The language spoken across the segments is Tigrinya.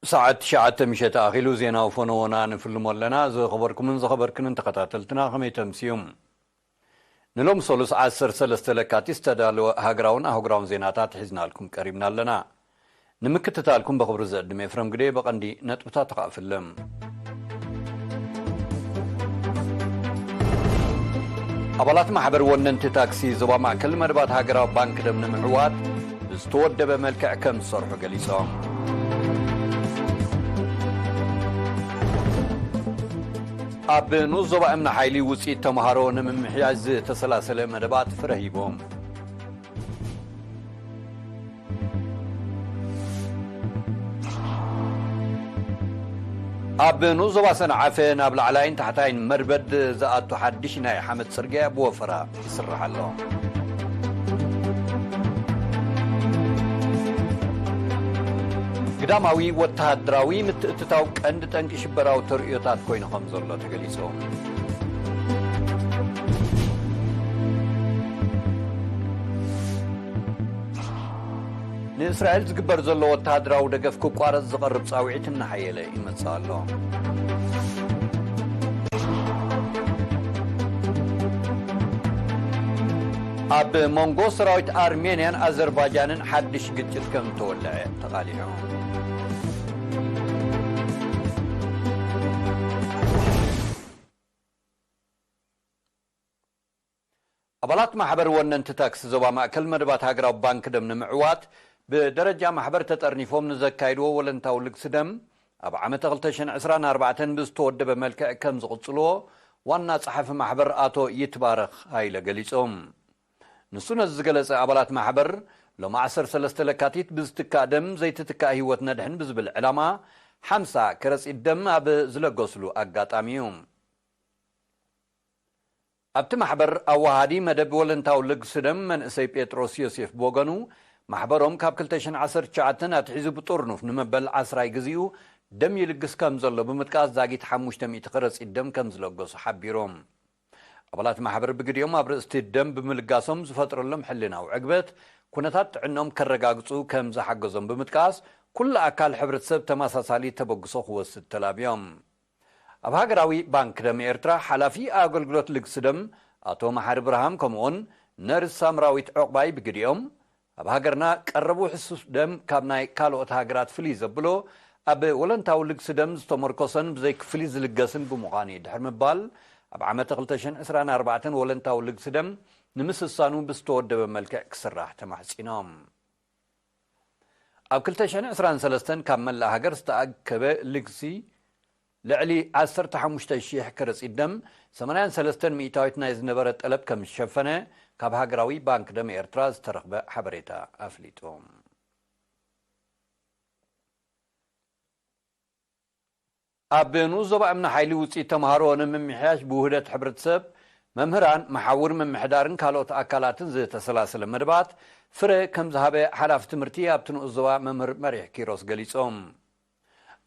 ሰዓት ትሽዓተ ምሸት ኣኺሉ ዜናዊ ፈነወና ንፍልሞ ኣለና። ዝኸበርኩምን ዝኸበርክንን ተኸታተልትና ከመይ ተምስዩም? ንሎም ሰሉስ ዓሰርተ ሰለስተ ለካቲት ዝተዳለወ ሃገራውን ኣህጉራውን ዜናታት ሒዝናልኩም ቀሪብና ኣለና። ንምክትታልኩም ብኽብሪ ዘዕድም ኤፍረም ግደ። በቐንዲ ነጥብታት ተኻእፍልም። ኣባላት ማሕበር ወነንቲ ታክሲ ዞባ ማእከል መደባት ሃገራዊ ባንክ ደም ንምዕዋት ብዝተወደበ መልክዕ ከም ዝሰርሑ ገሊጾም። ኣብ ንኡስ ዞባ እምኒ ሓይሊ ውፅኢት ተምሃሮ ንምምሕያሽ ዝተሰላሰለ መደባት ፍረ ሂቦም። ኣብ ንኡስ ዞባ ሰንዓፈ ናብ ላዕላይን ታሕታይን መርበድ ዝኣቱ ሓድሽ ናይ ሓመድ ጽርግያ ብወፈራ ይስራሕ ኣሎ። ግዳማዊ ወተሃደራዊ ምትእትታው ቀንዲ ጠንቂ ሽበራዊ ተርእዮታት ኮይኑ ከም ዘሎ ተገሊጹ። ንእስራኤል ዝግበር ዘሎ ወተሃደራዊ ደገፍ ክቋረጽ ዝቐርብ ጻውዒት እናሓየለ ይመጽእ ኣሎ። ኣብ መንጎ ሰራዊት ኣርሜንያን ኣዘርባጃንን ሓድሽ ግጭት ከም ተወልዐ ተቓሊዑ። ኣባላት ማሕበር ወነንቲ ታክሲ ዞባ ማእከል መደባት ሃገራዊ ባንክ ደም ንምዕዋት ብደረጃ ማሕበር ተጠርኒፎም ንዘካይድዎ ወለንታዊ ልግሲ ደም ኣብ ዓመተ ክልተ ሽሕን ዕስራን ኣርባዕተን ብዝተወደበ መልክዕ ከም ዝቕጽልዎ ዋና ጸሓፊ ማሕበር ኣቶ ይትባረኽ ሃይለ ገሊጾም። ንሱ ነዚ ዝገለጸ ኣባላት ማሕበር ሎም ዓሰርተ ሰለስተ ለካቲት ብዝትካእ ደም ዘይትትካእ ህይወት ነድሕን ብዝብል ዕላማ ሓምሳ ከረጺት ደም ኣብ ዝለገስሉ ኣጋጣሚ እዩ። ኣብቲ ማሕበር ኣዋሃዲ መደብ ወለንታዊ ልግሲ ደም መንእሰይ ጴጥሮስ ዮሴፍ ብወገኑ፣ ማሕበሮም ካብ ክልተ ሽሕን ዓሰርተ ትሽዓተን ኣትሒዙ ብጥርኑፍ ንመበል ዓስራይ ግዜኡ ደም ይልግስ ከም ዘሎ ብምጥቃስ፣ ዛጊት ሓሙሽተ ሚእቲ ከረጺት ደም ከም ዝለገሱ ሓቢሮም። ኣባላት ማሕበር ብግዲኦም ኣብ ርእስቲ ደም ብምልጋሶም ዝፈጥረሎም ሕልናዊ ዕግበት፣ ኩነታት ጥዕኖም ከረጋግጹ ከም ዝሓገዞም ብምጥቃስ፣ ኩሉ ኣካል ሕብረተሰብ ተመሳሳሊ ተበግሶ ክወስድ ተላብዮም። ኣብ ሃገራዊ ባንክ ደም ኤርትራ ሓላፊ ኣገልግሎት ልግሲ ደም ኣቶ መሓሪ ብርሃም፣ ከምኡውን ነርስ ሳምራዊት ዕቑባይ ብግዲኦም፣ ኣብ ሃገርና ቀረቡ ሕሱስ ደም ካብ ናይ ካልኦት ሃገራት ፍልይ ዘብሎ፣ ኣብ ወለንታዊ ልግሲ ደም ዝተመርኮሰን ብዘይክፍሊ ዝልገስን ብምዃኑ እዩ ድሕሪ ምባል፣ ኣብ ዓመተ ክልተ ሽሕን ዕስራን ኣርባዕተን ወለንታዊ ልግሲ ደም ንምስሳኑ ብዝተወደበ መልክዕ ክስራሕ ተማሕጺኖም። ኣብ ክልተ ሽሕን ዕስራን ሰለስተን ካብ መላእ ሃገር ዝተኣከበ ልግሲ ልዕሊ ዓሰርተ ሓሙሽተ ሽሕ ከረጺት ደም፣ ሰማንያን ሰለስተን ሚእታዊት ናይ ዝነበረ ጠለብ ከም ዝሸፈነ ካብ ሃገራዊ ባንክ ደም ኤርትራ ዝተረኽበ ሓበሬታ ኣፍሊጡ። ኣብ ንኡስ ዞባ እምኒ ሓይሊ ውፅኢት ተምሃሮ ንምምሕያሽ ብውህደት ሕብረተሰብ፣ መምህራን፣ መሓውር ምምሕዳርን ካልኦት ኣካላትን ዝተሰላሰለ መደባት ፍረ ከም ዝሃበ ሓላፊ ትምህርቲ ኣብቲ ንኡስ ዞባ መምህር መሪሕ ኪሮስ ገሊጾም።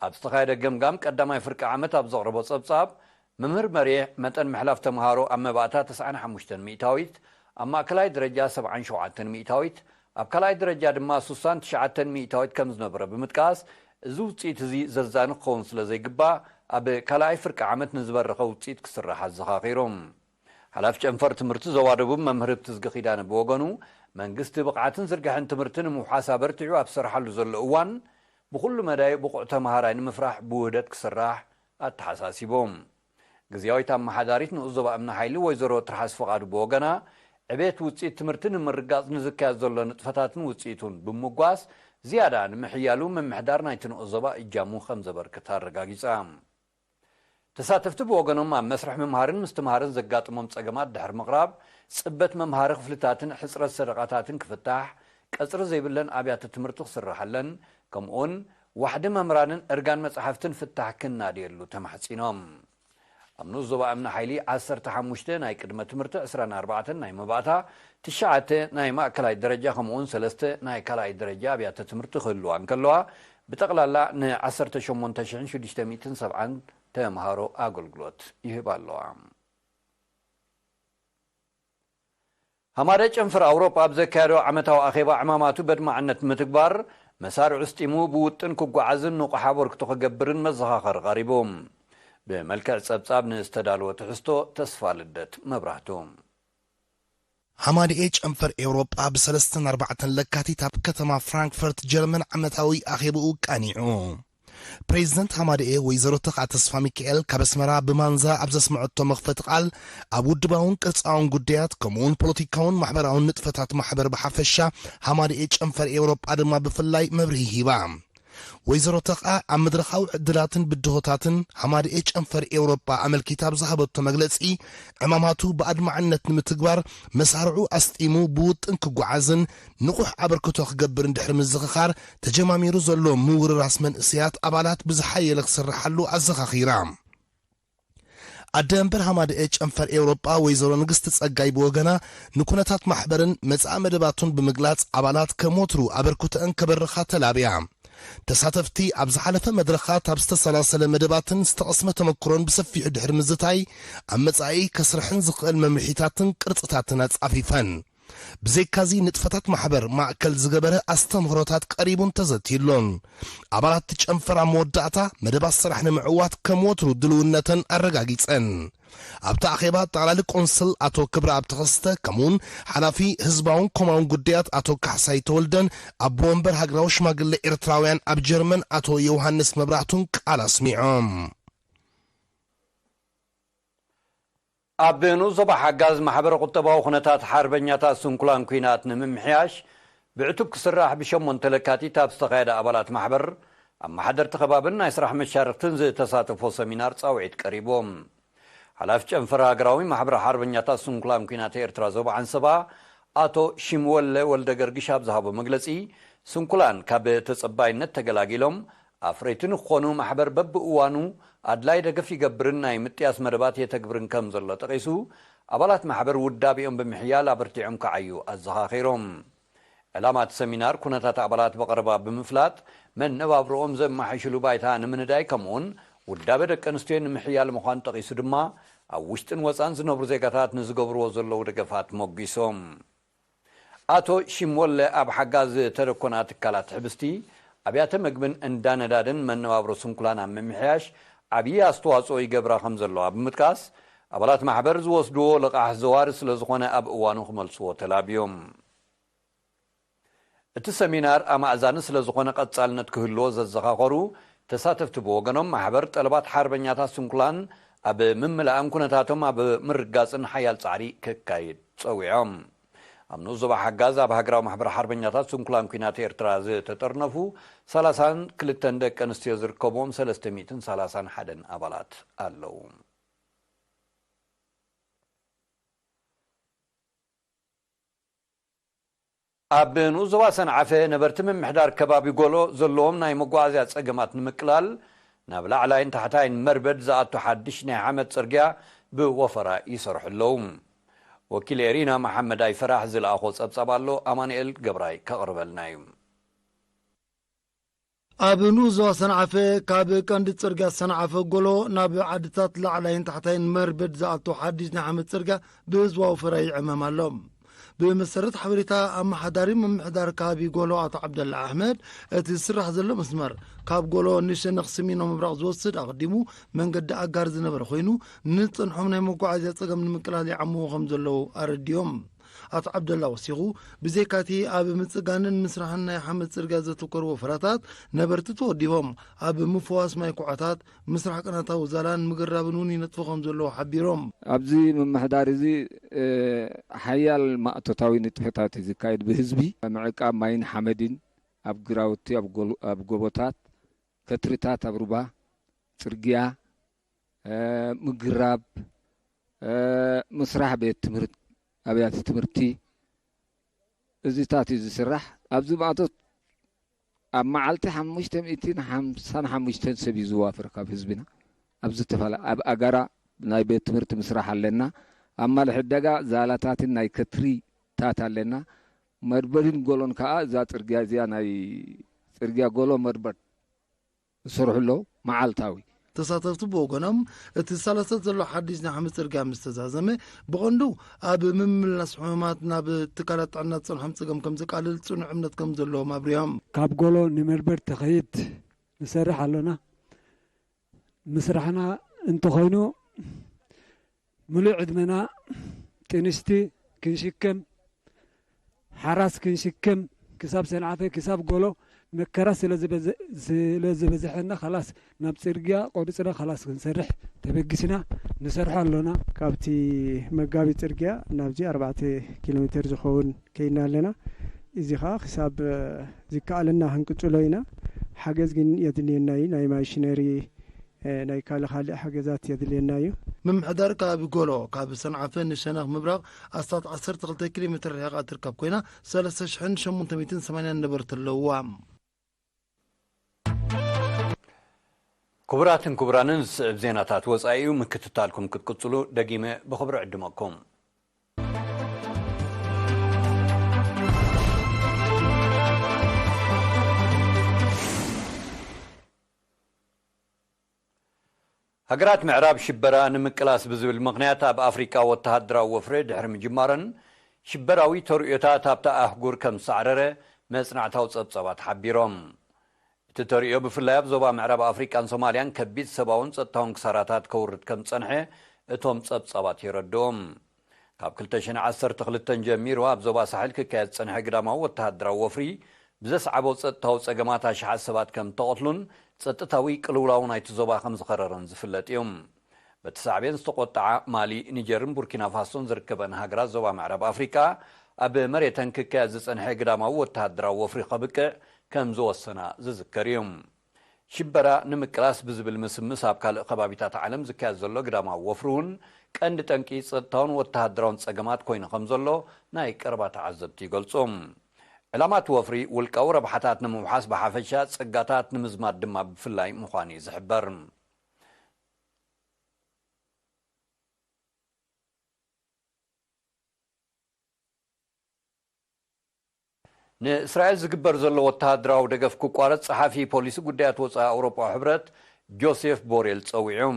ኣብ ዝተኻየደ ገምጋም ቀዳማይ ፍርቂ ዓመት ኣብ ዘቕረቦ ጸብጻብ፣ መምህር መሪሕ መጠን ምሕላፍ ተምሃሮ ኣብ መባእታ ተስዓን ሓሙሽተን ሚእታዊት፣ ኣብ ማእከላይ ደረጃ ሰብዓን ሸውዓተን ሚእታዊት፣ ኣብ ካልኣይ ደረጃ ድማ ስሳን ትሽዓተን ሚእታዊት ከም ዝነበረ ብምጥቃስ፣ እዚ ውጽኢት እዚ ዘዛኒ ክኸውን ስለ ዘይግባእ፣ ኣብ ካልኣይ ፍርቂ ዓመት ንዝበረኸ ውጽኢት ክስራሕ ኣዘኻኺሮም። ሓላፊ ጨንፈር ትምህርቲ ዞባ ደቡብ መምህር ብትዝጊ ኪዳነ ብወገኑ፣ መንግስቲ ብቕዓትን ዝርግሐን ትምህርቲ ንምውሓስ ኣበርቲዑ ኣብ ዝሰርሓሉ ዘሎ እዋን፣ ብኹሉ መዳይ ብቑዕ ተምሃራይ ንምፍራሕ ብውህደት ክስራሕ ኣተሓሳሲቦም። ግዝያዊት ኣመሓዳሪት ንኡስ ዞባ እምኒ ሓይሊ ወይዘሮ ትርሓስ ፍቓዱ ብወገና፣ ዕቤት ውፅኢት ትምህርቲ ንምርጋፅ ንዝካየድ ዘሎ ንጥፈታትን ውፅኢቱን ብምጓስ፣ ዝያዳ ንምሕያሉ ምምሕዳር ናይቲ ንኡስ ዞባ እጃሙ ከም ዘበርክት ኣረጋጊፃ። ተሳተፍቲ ብወገኖም፣ ኣብ መስርሕ ምምሃርን ምስትምሃርን ዘጋጥሞም ጸገማት ድሕሪ ምቕራብ፣ ጽበት መምሃሪ ክፍልታትን ሕጽረት ሰደቓታትን ክፍታሕ፣ ቀጽሪ ዘይብለን ኣብያተ ትምህርቲ ክስርሓለን፣ ከምኡውን ዋሕዲ መምህራንን እርጋን መጻሕፍትን ፍታሕ ክናድየሉ ተማሕጺኖም። ኣብ ንኡስ ዞባ እምኒ ሓይሊ ዓሰርተ ሓሙሽተ ናይ ቅድመ ትምህርቲ፣ ዕስራን ኣርባዕተን ናይ መባእታ፣ ትሽዓተ ናይ ማእከላይ ደረጃ ከምኡውን ሰለስተ ናይ ካልኣይ ደረጃ ኣብያተ ትምህርቲ ክህልዋ እንከለዋ፣ ብጠቕላላ ን ዓሰርተ ሸሞንተ ሽሕን ሽዱሽተ ሚእትን ሰብዓን ተምሃሮ ኣገልግሎት ይህባ ኣለዋ። ሃማደ ጨንፈር ኣውሮጳ ኣብ ዘካየዶ ዓመታዊ ኣኼባ ዕማማቱ በድማዕነት ምትግባር መሳርዑ ስጢሙ ብውጥን ክጓዓዝን ንቑሕ ኣበርክቶ ክገብርን መዘኻኸሪ ቀሪቡ። ብመልክዕ ጸብጻብ ንዝተዳለወ ትሕዝቶ ተስፋ ልደት መብራህቱ። ሃማድኤ ጨንፈር ኤውሮጳ ብሰለስተን ኣርባዕተን ለካቲት ኣብ ከተማ ፍራንክፈርት ጀርመን ዓመታዊ ኣኼብኡ ቀኒዑ። ፕሬዚደንት ሃማድኤ ወይዘሮ ተኽኣ ተስፋ ሚካኤል ካብ ኣስመራ ብማንዛ ኣብ ዘስመዐቶ መኽፈቲ ቃል፣ ኣብ ውድባውን ቅርጻውን ጉዳያት ከምኡውን ፖለቲካውን ማሕበራውን ንጥፈታት ማሕበር ብሓፈሻ፣ ሃማድኤ ጨንፈር ኤውሮጳ ድማ ብፍላይ መብርሂ ሂባ። ወይዘሮ ተኽኣ ኣብ መድረኻዊ ዕድላትን ብድሆታትን ሃማድኤ ጨንፈር ኤውሮጳ ኣመልኪታ ኣብ ዝሃበቶ መግለጺ፣ ዕማማቱ ብኣድማዕነት ንምትግባር መሳርዑ ኣስጢሙ ብውጥን ክጓዓዝን ንቑሕ ኣበርክቶ ክገብርን ድሕሪ ምዝኽኻር፣ ተጀማሚሩ ዘሎ ምውርራስ መንእሰያት ኣባላት ብዝሓየለ ክስርሓሉ ኣዘኻኺራ። ኣደ መንበር ሃማደኤ ጨንፈር ኤውሮጳ ወይዘሮ ንግስቲ ጸጋይ ብወገና፣ ንኩነታት ማሕበርን መጻኢ መደባቱን ብምግላጽ፣ ኣባላት ከም ወትሩ ኣበርክቶአን ከበርኻ ተላብያ። ተሳተፍቲ ኣብ ዝሓለፈ መድረኻት ኣብ ዝተሰላሰለ መደባትን ዝተቐስመ ተመክሮን ብሰፊሑ ድሕሪ ምዝታይ፣ ኣብ መጻኢ ከስርሕን ዝኽእል መምርሒታትን ቅርጽታትን ኣጻፊፈን። ብዘይካዚ ንጥፈታት ማሕበር ማእከል ዝገበረ ኣስተምህሮታት ቀሪቡን ተዘትዩሎን። ኣባላት እቲ ጨንፈር ኣብ መወዳእታ መደባት ስራሕ ንምዕዋት ከም ወትሩ ድልውነተን ኣረጋጊጸን። ኣብቲ ኣኼባ ጠቕላሊ ቆንስል ኣቶ ክብረኣብ ተኸስተ ከምኡውን ሓላፊ ህዝባውን ኮማውን ጉዳያት ኣቶ ካሕሳይ ተወልደን ኣቦ ወንበር ሃገራዊ ሽማግለ ኤርትራውያን ኣብ ጀርመን ኣቶ ዮሃንስ መብራህቱን ቃል ኣስሚዖም። ኣብ ንኡስ ዞባ ሓጋዝ ማሕበረ ቁጠባዊ ኩነታት ሓርበኛታት ስንኩላን ኲናት ንምምሕያሽ ብዕቱብ ክስራሕ ብሸሞንተ ለካቲት ኣብ ዝተኻየደ ኣባላት ማሕበር ኣመሓደርቲ ከባብን ናይ ስራሕ መሻርኽትን ዝተሳተፎ ሰሚናር ጻውዒት ቀሪቡ። ሓላፊ ጨንፈር ሃገራዊ ማሕበረ ሓርበኛታት ስንኩላን ኲናት ኤርትራ ዞባ ዓንሰባ ኣቶ ሽምወለ ወልደ ገርግሽ ኣብ ዝሃቦ መግለጺ፣ ስንኩላን ካብ ተጸባይነት ተገላጊሎም ኣፍረይቲ ንክኾኑ ማሕበር በብእዋኑ ኣድላይ ደገፍ ይገብርን ናይ ምጥያስ መደባት የተግብርን ከም ዘሎ ጠቒሱ፣ ኣባላት ማሕበር ውዳቤኦም ብምሕያል ኣበርቲዖም ክዓዩ ኣዘኻኺሮም። ዕላማ እቲ ሰሚናር ኩነታት ኣባላት ብቐረባ ብምፍላጥ መነባብሮኦም ዘመሓይሽሉ ባይታ ንምንዳይ ከምኡውን ውዳበ ደቂ ኣንስትዮ ንምሕያል ምዃን ጠቒሱ ድማ ኣብ ውሽጥን ወፃን ዝነብሩ ዜጋታት ንዝገብርዎ ዘለዉ ደገፋት ሞጒሶም። ኣቶ ሽሞለ ኣብ ሓጋዝ ተደኮና ትካላት ሕብስቲ፣ ኣብያተ መግብን እንዳ ነዳድን መነባብሮ ስንኩላን ኣብ ምምሕያሽ ዓብዪ ኣስተዋፅኦ ይገብራ ከም ዘለዋ ብምጥቃስ፣ ኣባላት ማሕበር ዝወስድዎ ልቓሕ ዘዋሪ ስለ ዝኾነ ኣብ እዋኑ ክመልስዎ ተላብዮም። እቲ ሰሚናር ኣማእዛኒ ስለ ዝኾነ ቀጻልነት ክህልዎ ዘዘኻኸሩ ተሳተፍቲ ብወገኖም፣ ማሕበር ጠለባት ሓርበኛታት ስንኩላን ኣብ ምምላእን ኩነታቶም ኣብ ምርጋጽን ሓያል ጻዕሪ ክካየድ ጸዊዖም። ኣብ ንኡስ ዞባ ሓጋዝ ኣብ ሃገራዊ ማሕበር ሓርበኛታት ስንኩላን ኲናት ኤርትራ ዝተጠርነፉ ሰላሳን ክልተን ደቂ ኣንስትዮ ዝርከብዎም ሰለስተ ሚእትን ሰላሳን ሓደን ኣባላት ኣለዉ። ኣብ ንኡስ ዞባ ሰንዓፈ ነበርቲ ምምሕዳር ከባቢ ጎሎ ዘለዎም ናይ መጓዓዝያ ጸገማት ንምቅላል ናብ ላዕላይን ታሕታይን መርበድ ዝኣቱ ሓድሽ ናይ ሓመድ ጽርግያ ብወፈራ ይሰርሑ ኣለዉ። ወኪል ኤሪና መሓመድ ኣይፈራሕ ዝለኣኾ ጸብጻብ ኣሎ፣ ኣማኑኤል ገብራይ ከቕርበልና እዩ። ኣብ ንኡስ ዞባ ሰንዓፈ ካብ ቀንዲ ጽርግያ ሰንዓፈ ጎሎ ናብ ዓድታት ላዕላይን ታሕታይን መርበድ ዝኣቱ ሓድሽ ናይ ሓመድ ጽርግያ ብህዝባዊ ፈራ ይዕመም ኣሎ። ብመሰረት ሓበሬታ ኣመሓዳሪ ምምሕዳር ከባቢ ጎሎ ኣቶ ዓብደላ ኣሕመድ፣ እቲ ዝስራሕ ዘሎ መስመር ካብ ጎሎ ንሸነኽ ሰሜናዊ ምብራቕ ዝወስድ ኣቐዲሙ መንገዲ ኣጋር ዝነበረ ኮይኑ፣ ንዝጸንሖም ናይ መጓዓዝያ ጸገም ንምቅላል ይዓምዎ ከም ዘለዉ ኣረዲኦም። ኣቶ ዓብደላ ወሲኹ፣ ብዘይካቲ ኣብ ምጽጋንን ምስራሕን ናይ ሓመድ ጽርግያ ዘተኮሩ ወፈራታት ነበርቲ ተወዲቦም ኣብ ምፍዋስ ማይ ኩዖታት፣ ምስራሕ ቅናታዊ ዛላን ምግራብን እውን ይነጥፉ ከም ዘለዉ ሓቢሮም። ኣብዚ ምምሕዳር እዚ፣ እ፣ ሓያል ማእቶታዊ ንጥፈታት እዩ ዝካየድ። ብህዝቢ ምዕቃብ ማይን ሓመድን ኣብ ግራውቲ፣ ኣብ ጎል-፣ ኣብ ጎቦታት፣ ከትርታት ኣብ ሩባ፣ ጽርግያ፣ እ፣ ምግራብ፣ እ፣ ምስራሕ ቤት ትምህርት፣ ኣብያተ ትምህርቲ፣ እዚታት እዩ ዝስራሕ። ኣብዚ ማእቶት ኣብ መዓልቲ ሓሙሽተ ሚእትን ሓምሳን ሓሙሽተን ሰብ እዩ ዝዋፈር ካብ ህዝብና። ኣብ ዝተፈላለ-፣ ኣብ ኣጋራ ናይ ቤት ትምህርቲ ምስራሕ ኣለና። ኣብ ማልሕ ደጋ ዛላታትን ናይ ከትሪታት ኣለና። መርበድን ጎሎን ከኣ እዛ ጽርግያ እዚኣ ናይ ጽርግያ ጎሎ መርበድ ዝሰርሑ ኣለዉ። መዓልታዊ ተሳተፍቲ ብወገኖም፣ እቲ ዝሳለሰ ዘሎ ሓድሽ ናይ ሓምስ ጽርግያ ምስ ተዛዘመ፣ ብቐንዱ ኣብ ምምላስ ሕሙማት ናብ ትካላት ጥዕና ዝጸንሖም ጸገም ከም ዘቃልል ጽኑዕ እምነት ከም ዘለዎም ኣብሪሆም። ካብ ጎሎ ንመርበር ተኸይድ ንሰርሕ ኣሎና። ምስራሕና እንተኾይኑ፣ ምሉእ ዕድመና ጥንስቲ ክንሽከም፣ ሓራስ ክንሽከም፣ ክሳብ ሰንዓፈ፣ ክሳብ ጎሎ መከራ ስለ ዝበዘ-፣ ስለ ዝበዝሐና፣ ኸላስ ናብ ጽርግያ ቆሪጽና፣ ኸላስ ክንሰርሕ ተበጊስና፣ ንሰርሖ ኣሎና። ካብቲ መጋቢ ጽርግያ ናብዚ ኣርባዕተ ኪሎ ሜተር ዝኸውን ከይና ኣለና። እዚ ኸኣ ክሳብ፣ እ፣ ዝከኣለና ክንቅጽሎ ኢና። ሓገዝ ግን የድልየና እዩ። ናይ ማሽነሪ፣ እ፣ ናይ ካልእ ካልእ ሓገዛት የድልየና እዩ። ምምሕዳር ከባቢ ጎሎ፣ ካብ ሰንዓፈ ንሸነኽ ምብራቕ ኣስታት ዓሰርተ ክልተ ኪሎ ሜትር ርሒቓ እትርከብ ኮይና፣ ሰለስተ ሽሕን ሸሞንተ ሚእትን ሰማንያን ነበርቲ ኣለውዋ። ክቡራትን ክቡራንን፣ ዝስዕብ ዜናታት ወጻኢ እዩ። ምክትታልኩም ክትቅጽሉ ደጊመ ብኽብሪ ዕድመኩም። ሃገራት ምዕራብ ሽበራ ንምቅላስ ብዝብል ምኽንያት ኣብ ኣፍሪቃ ወተሃደራዊ ወፍሪ ድሕሪ ምጅማረን፣ ሽበራዊ ተርእዮታት ኣብታ ኣህጉር ከም ዝሳዕረረ መጽናዕታዊ ጸብጻባት ሓቢሮም። እቲ ተርእዮ ብፍላይ ኣብ ዞባ ምዕራብ ኣፍሪቃን ሶማልያን ከቢድ ሰብኣውን ጸጥታውን ክሳራታት ከውርድ ከም ዝጸንሐ እቶም ጸብጻባት የረድኦም። ካብ ክልተ ሽሕን ዓሰርተ ክልተን ጀሚሩ ኣብ ዞባ ሳሕል ክካየድ ዝጸንሐ ግዳማዊ ወተሃደራዊ ወፍሪ ብዘስዓቦ ጸጥታዊ ጸገማት ኣሽሓት ሰባት ከም እተቐትሉን ጸጥታዊ ቅልውላው ናይቲ ዞባ ከም ዝኸረረን ዝፍለጥ እዩ። በቲ ሳዕቤን ዝተቖጥዓ ማሊ፣ ኒጀርን ቡርኪና ፋሶን ዝርከበን ሃገራት ዞባ ምዕራብ ኣፍሪቃ፣ ኣብ መሬተን ክካየድ ዝጸንሐ ግዳማዊ ወተሃደራዊ ወፍሪ ከብቅዕ ከም ዝወሰና ዝዝከር እዩ። ሽበራ ንምቅላስ ብዝብል ምስምስ ኣብ ካልእ ከባቢታት ዓለም ዝካየድ ዘሎ ግዳማዊ ወፍሪ እውን ቀንዲ ጠንቂ ጸጥታውን ወተሃደራውን ጸገማት ኮይኑ ከም ዘሎ ናይ ቀረባ ተዓዘብቲ ይገልጹ። ዕላማ እቲ ወፍሪ ውልቃዊ ረብሓታት ንምውሓስ ብሓፈሻ፣ ጸጋታት ንምዝማድ ድማ ብፍላይ ምዃኑ እዩ ዝሕበር። ንእስራኤል ዝግበር ዘሎ ወተሃደራዊ ደገፍ ክቋረጽ ጸሓፊ ፖሊሲ ጉዳያት ወጻኢ ኣውሮጳዊ ሕብረት ጆሴፍ ቦሬል ጸዊዑ።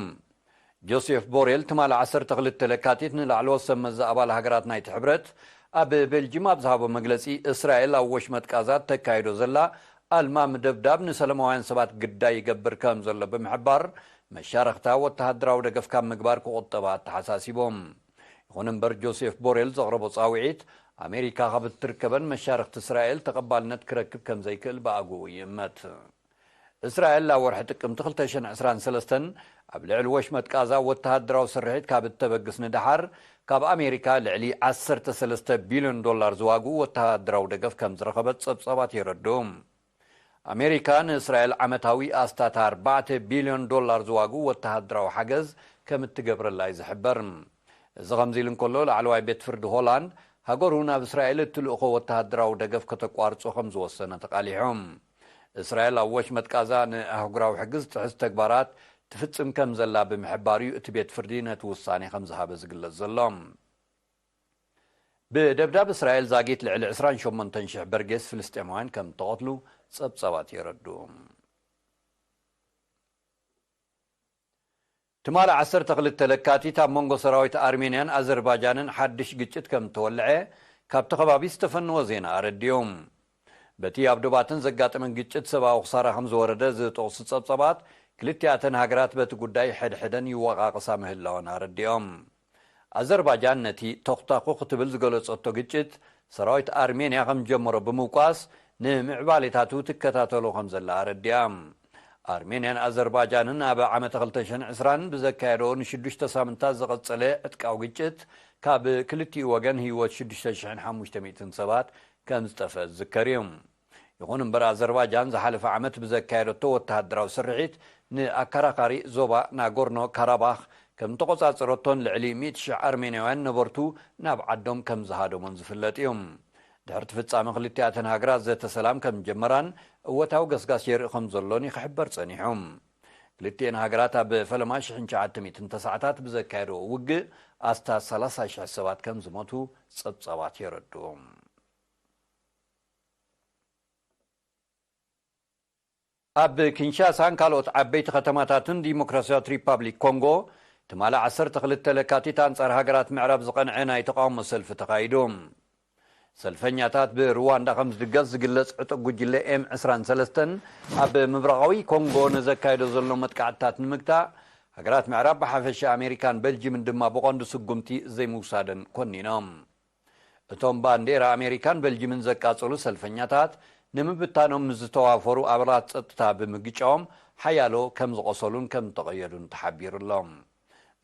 ጆሴፍ ቦሬል ትማሊ ዓሰርተ ክልተ ለካቲት ንላዕለዎት ሰብ መዚ ኣባል ሃገራት ናይቲ ሕብረት ኣብ ቤልጂም ኣብ ዝሃቦ መግለጺ፣ እስራኤል ኣብ ወሽመጥ ቃዛ እተካይዶ ዘላ ኣልማሚ ደብዳብ ንሰለማውያን ሰባት ግዳይ ይገብር ከም ዘሎ ብምሕባር፣ መሻርኽታ ወተሃደራዊ ደገፍ ካብ ምግባር ክቑጠባ ኣተሓሳሲቦም። ይኹን እምበር፣ ጆሴፍ ቦሬል ዘቕረቦ ጻውዒት፣ ኣሜሪካ ካብ እትርከበን መሻርኽቲ እስራኤል ተቐባልነት ክረክብ ከም ዘይክእል ብኣግኡ ይእመት። እስራኤል ኣብ ወርሒ ጥቅምቲ ክልተ ሽሕን ዕስራን ሰለስተን ኣብ ልዕሊ ወሽመጥ ቃዛ ወተሃደራዊ ስርሒት ካብ እተበግስ ንደሓር፣ ካብ ኣሜሪካ ልዕሊ ዓሰርተ ሰለስተ ቢልዮን ዶላር ዝዋግኡ ወተሃደራዊ ደገፍ ከም ዝረኸበት ጸብጻባት የረድኡ። ኣሜሪካ ንእስራኤል ዓመታዊ ኣስታት ኣርባዕተ ቢልዮን ዶላር ዝዋግኡ ወተሃደራዊ ሓገዝ ከም እትገብረላ እዩ ዝሕበር። እዚ ከምዚ ኢሉ እንከሎ፣ ላዕለዋይ ቤት ፍርዲ ሆላንድ፣ ሃገሩ ናብ እስራኤል እትልእኾ ወተሃደራዊ ደገፍ ከተቋርጾ ከም ዝወሰነ ተቓሊሑ። እስራኤል ኣብ ወሽመጥ ቃዛ ንኣህጉራዊ ሕጊ ዝጥሕስ ተግባራት ትፍጽም ከም ዘላ ብምሕባር እዩ እቲ ቤት ፍርዲ ነቲ ውሳኔ ከም ዝሃበ ዝግለጽ ዘሎ። ብደብዳብ እስራኤል ዛጊት ልዕሊ ዕስራን ሸሞንተን ሽሕ በርጌስ ፍልስጤማውያን ከም እተቐትሉ ጸብጻባት የረድኡ። ትማሊ ዓሰርተ ክልተ ለካቲት ኣብ መንጎ ሰራዊት ኣርሜንያን ኣዘርባጃንን ሓድሽ ግጭት ከም እተወልዐ ካብቲ ከባቢ ዝተፈነወ ዜና ኣረዲኡ። በቲ ኣብ ዶባተን ዘጋጠመ ግጭት ሰብኣዊ ክሳራ ከም ዝወረደ ዝጠቕሱ ጸብጻባት፣ ክልቲኣተን ሃገራት በቲ ጉዳይ ሕድሕደን ይወቓቐሳ ምህላወን ኣረዲኦም። ኣዘርባጃን ነቲ ቶኽታኹ ክትብል ዝገለጸቶ ግጭት፣ ሰራዊት ኣርሜንያ ከም ጀመሮ ብምውቃስ፣ ንምዕባሌታቱ ትከታተሎ ከም ዘላ ኣረዲኣ። ኣርሜንያን ኣዘርባጃንን ኣብ ዓመተ ክልተ ሽሕን ዕስራን ብዘካየደኦ ንሽዱሽተ ሳምንታት ዝቐጸለ ዕጥቃዊ ግጭት፣ ካብ ክልቲኡ ወገን ህይወት ሽዱሽተ ሽሕን ሓሙሽተ ሚእትን ሰባት ከም ዝጠፍአ ዝዝከር እዩ። ይኹን እምበር፣ ኣዘርባጃን ዝሓለፈ ዓመት ብዘካየደቶ ወተሃደራዊ ስርሒት፣ ንኣከራኻሪ ዞባ ናጎርኖ ካራባኽ ከም ተቖጻጸረቶን ልዕሊ ሚእቲ ሽሕ ኣርሜንያውያን ነበርቱ ናብ ዓዶም ከም ዝሃደሞን ዝፍለጥ እዩ። ድሕርቲ ፍጻመ ክልቲኣተን ሃገራት ዘተ ሰላም ከም ዝጀመራን እወታዊ ገስጋስ የርኢ ከም ዘሎን እዩ ክሕበር ጸኒሑ። ክልቲኤን ሃገራት ኣብ ፈለማ ሽሕን ትሽዓተ ሚእትን ተስዓታት ብዘካየደዎ ውግእ ኣስታት ሰላሳ ሽሕ ሰባት ከም ዝሞቱ ጸብጻባት የረድኡ። ኣብ ኪንሻሳን ካልኦት ዓበይቲ ከተማታትን ዲሞክራሲያዊት ሪፓብሊክ ኮንጎ ትማሊ ዓሰርተ ክልተ ለካቲት ኣንጻር ሃገራት ምዕራብ ዝቐንዐ ናይ ተቓውሞ ሰልፊ ተኻይዱ። ሰልፈኛታት ብሩዋንዳ ከም ዝድገፍ ዝግለጽ ዕጡቕ ጉጅለ ኤም ዕስራን ሰለስተን ኣብ ምብራቓዊ ኮንጎ ንዘካየዶ ዘሎ መጥቃዕትታት ንምግታእ፣ ሃገራት ምዕራብ ብሓፈሻ ኣሜሪካን በልጅምን ድማ ብቐንዱ ስጉምቲ ዘይምውሳደን ኮኒኖም። እቶም ባንዴራ ኣሜሪካን በልጅምን ዘቃጸሉ ሰልፈኛታት፣ ንምብታኖም ምስ ዝተዋፈሩ ኣባላት ጸጥታ ብምግጫዎም ሓያሎ ከም ዝቖሰሉን ከም ዝተቐየዱን ተሓቢሩ ኣሎ።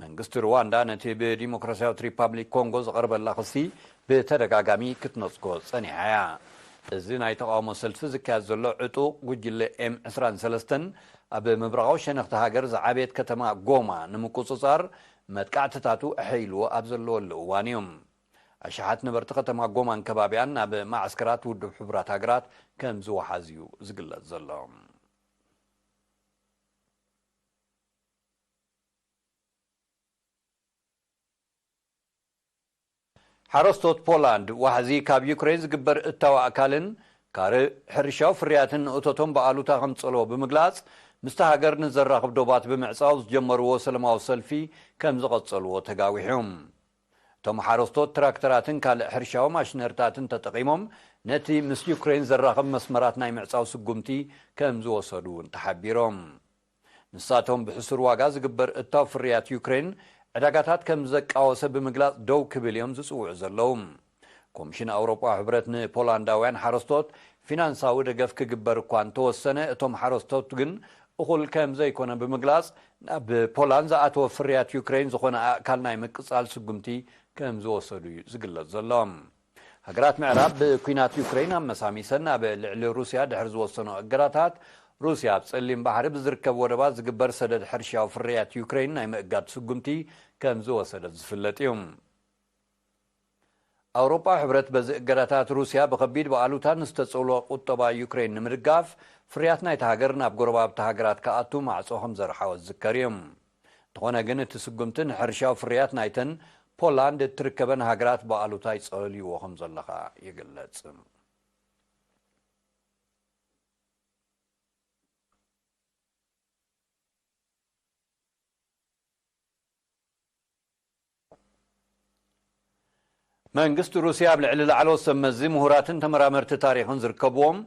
መንግስቲ ሩዋንዳ ነቲ ብዲሞክራሲያዊት ሪፓብሊክ ኮንጎ ዝቐርበላ ክሲ ብተደጋጋሚ ክትነጽጎ ጸኒሓ እያ። እዚ ናይ ተቓውሞ ሰልፊ ዝካየድ ዘሎ ዕጡቕ ጉጅለ ኤም ዕስራን ሰለስተን ኣብ ምብራቓዊ ሸነኽቲ ሃገር ዝዓበየት ከተማ ጎማ ንምቁጽጻር መጥቃዕትታቱ ኣሐይልዎ ኣብ ዘለወሉ እዋን እዩ። ኣሽሓት ነበርቲ ከተማ ጎማን ከባቢያን ናብ ማዕስከራት ውድብ ሕቡራት ሃገራት ከም ዝወሓዝ እዩ ዝግለጽ ዘሎ። ሓረስቶት ፖላንድ ዋሕዚ ካብ ዩክሬን ዝግበር እታዊ ኣካልን ካልእ ሕርሻዊ ፍርያትን ንእቶቶም ብኣሉታ ከም ዝጸልዎ ብምግላጽ፣ ምስቲ ሃገር ንዘራኽብ ዶባት ብምዕጻው ዝጀመርዎ ሰለማዊ ሰልፊ ከም ዝቐጸልዎ ተጋዊሑ። እቶም ሓረስቶት ትራክተራትን ካልእ ሕርሻዊ ማሽነሪታትን ተጠቒሞም ነቲ ምስ ዩክሬን ዘራኽብ መስመራት ናይ ምዕጻው ስጉምቲ ከም ዝወሰዱ እውን ተሓቢሮም። ንሳቶም ብሕሱር ዋጋ ዝግበር እታው ፍርያት ዩክሬን ዕዳጋታት ከም ዘቃወሰ ብምግላጽ ደው ክብል እዮም ዝጽውዑ ዘለዉ። ኮሚሽን ኣውሮጳ ሕብረት ንፖላንዳውያን ሓረስቶት ፊናንሳዊ ደገፍ ክግበር እኳ እንተወሰነ፣ እቶም ሓረስቶት ግን እኹል ከም ዘይኮነ ብምግላጽ፣ ናብ ፖላንድ ዝኣተወ ፍርያት ዩክሬን ዝኾነ ኣእካል ናይ ምቅጻል ስጉምቲ ከም ዝወሰዱ እዩ ዝግለጽ ዘሎ። ሃገራት ምዕራብ ብኲናት ዩክሬን ኣመሳሚሰን ኣብ ልዕሊ ሩስያ ድሕሪ ዝወሰኖ እገዳታት፣ ሩስያ ኣብ ጸሊም ባሕሪ ብዝርከብ ወደባት ዝግበር ሰደድ ሕርሻዊ ፍርያት ዩክሬን ናይ ምእጋድ ስጉምቲ ከም ዝወሰደት ዝፍለጥ እዩ። ኣውሮጳ ሕብረት በዚ እገዳታት ሩስያ ብኸቢድ ብኣሉታ ንዝተጸልወ ቁጠባ ዩክሬን ንምድጋፍ፣ ፍርያት ናይቲ ሃገር ናብ ጎረባብቲ ሃገራት ክኣቱ ማዕጾ ከም ዘርሓወ ዝዝከር እዩ። እንተኾነ ግን፣ እቲ ስጉምቲ ንሕርሻዊ ፍርያት ናይተን ፖላንድ እትርከበን ሃገራት ብኣሉታ ይጸልይዎ ከም ዘሎ ኸኣ ይግለጽ። መንግስቲ ሩስያ ኣብ ልዕሊ ላዕለዎት ሰብ መዚ፣ ምሁራትን ተመራመርቲ ታሪኽን ዝርከብዎም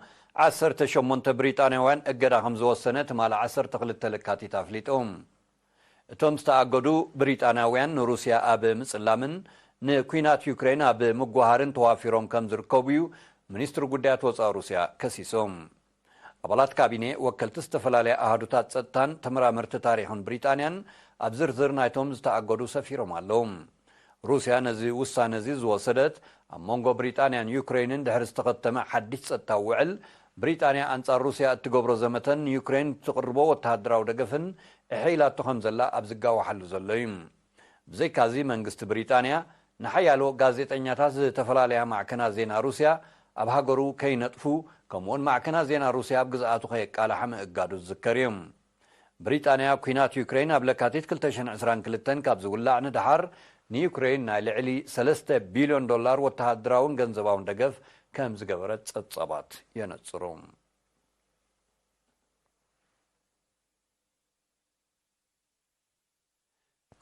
ዓሰርተ ሸሞንተ ብሪጣንያውያን እገዳ ከም ዝወሰነ ትማሊ ዓሰርተ ክልተ ለካቲት ኣፍሊጡ። እቶም ዝተኣገዱ ብሪጣንያውያን ንሩስያ ኣብ ምጽላምን ንኲናት ዩክሬን ኣብ ምጉሃርን ተዋፊሮም ከም ዝርከቡ እዩ ሚኒስትሪ ጉዳያት ወጻኢ ሩስያ ከሲሱ። ኣባላት ካቢኔ፣ ወከልቲ ዝተፈላለያ ኣሃዱታት ጸጥታን ተመራመርቲ ታሪኽን ብሪጣንያን ኣብ ዝርዝር ናይቶም ዝተኣገዱ ሰፊሮም ኣለዉ። ሩስያ ነዚ ውሳነ እዚ ዝወሰደት፣ ኣብ መንጎ ብሪጣንያን ዩክሬንን ድሕሪ ዝተኸተመ ሓድሽ ጸጥታዊ ውዕል፣ ብሪጣንያ ኣንጻር ሩስያ እትገብሮ ዘመተን ንዩክሬን እትቕርቦ ወተሃደራዊ ደገፍን እሐይላቶ ከም ዘላ ኣብ ዝጋወሓሉ ዘሎ እዩ። ብዘይካዚ፣ መንግስቲ ብሪጣንያ ንሓያሎ ጋዜጠኛታት ዝተፈላለያ ማዕከናት ዜና ሩስያ ኣብ ሃገሩ ከይነጥፉ፣ ከምኡውን ማዕከናት ዜና ሩስያ ኣብ ግዝኣቱ ከየቃልሓ ምእጋዱ ዝዝከር እዩ። ብሪጣንያ፣ ኲናት ዩክሬን ኣብ ለካቲት ክልተ ሽሕን ዕስራን ክልተን ካብ ዝውላዕ ንደሓር፣ ንዩክሬን ናይ ልዕሊ ሰለስተ ቢልዮን ዶላር ወተሃደራውን ገንዘባውን ደገፍ ከም ዝገበረት ጸብጻባት የነጽሩ።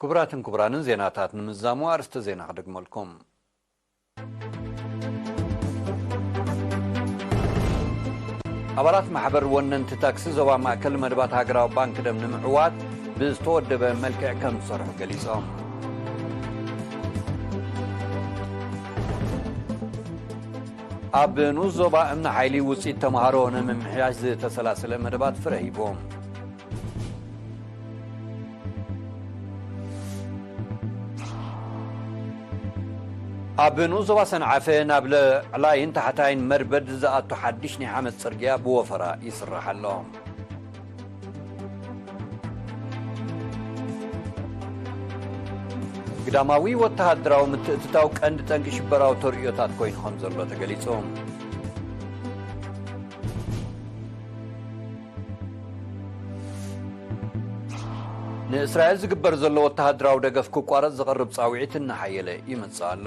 ክቡራትን ክቡራንን፣ ዜናታት ንምዛሙ ኣርእስተ ዜና ክደግመልኩም። ኣባላት ማሕበር ወነንቲ ታክሲ ዞባ ማእከል መደባት ሃገራዊ ባንክ ደም ንምዕዋት ብዝተወደበ መልክዕ ከም ዝሰርሑ ገሊጾም። ኣብ ንኡስ ዞባ እምኒ ሓይሊ ውፅኢት ተምሃሮ ንምምሕያሽ ዝተሰላሰለ መደባት ፍረ ሂቡ። ኣብ ንኡስ ዞባ ሰንዓፈ ናብ ላዕላይን ታሕታይን መርበድ ዝኣቱ ሓድሽ ናይ ሓመድ ጽርግያ ብወፈራ ይስራሕ ኣሎ። ግዳማዊ ወተሃደራዊ ምትእትታው ቀንዲ ጠንቂ ሽበራዊ ተርእዮታት ኮይኑ ከም ዘሎ ተገሊጹ። ንእስራኤል ዝግበር ዘሎ ወተሃደራዊ ደገፍ ክቋረጽ ዝቐርብ ጻውዒት እናሓየለ ይመጽእ ኣሎ።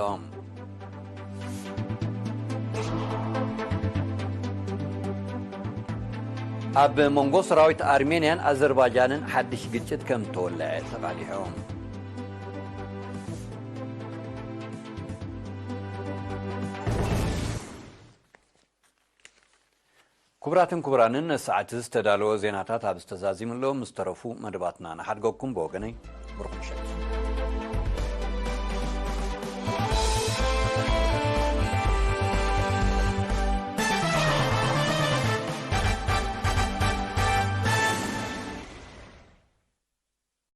ኣብ መንጎ ሰራዊት ኣርሜንያን ኣዘርባጃንን ሓድሽ ግጭት ከም ተወልዐ ተቓሊዖም። ክቡራትን ክቡራንን፣ ሰዓት ዝተዳለወ ዜናታት ኣብ ዝተዛዚምሎ ምስ ተረፉ መደባትና ንሓድገኩም። ብወገነይ ብሩኽ ምሸት።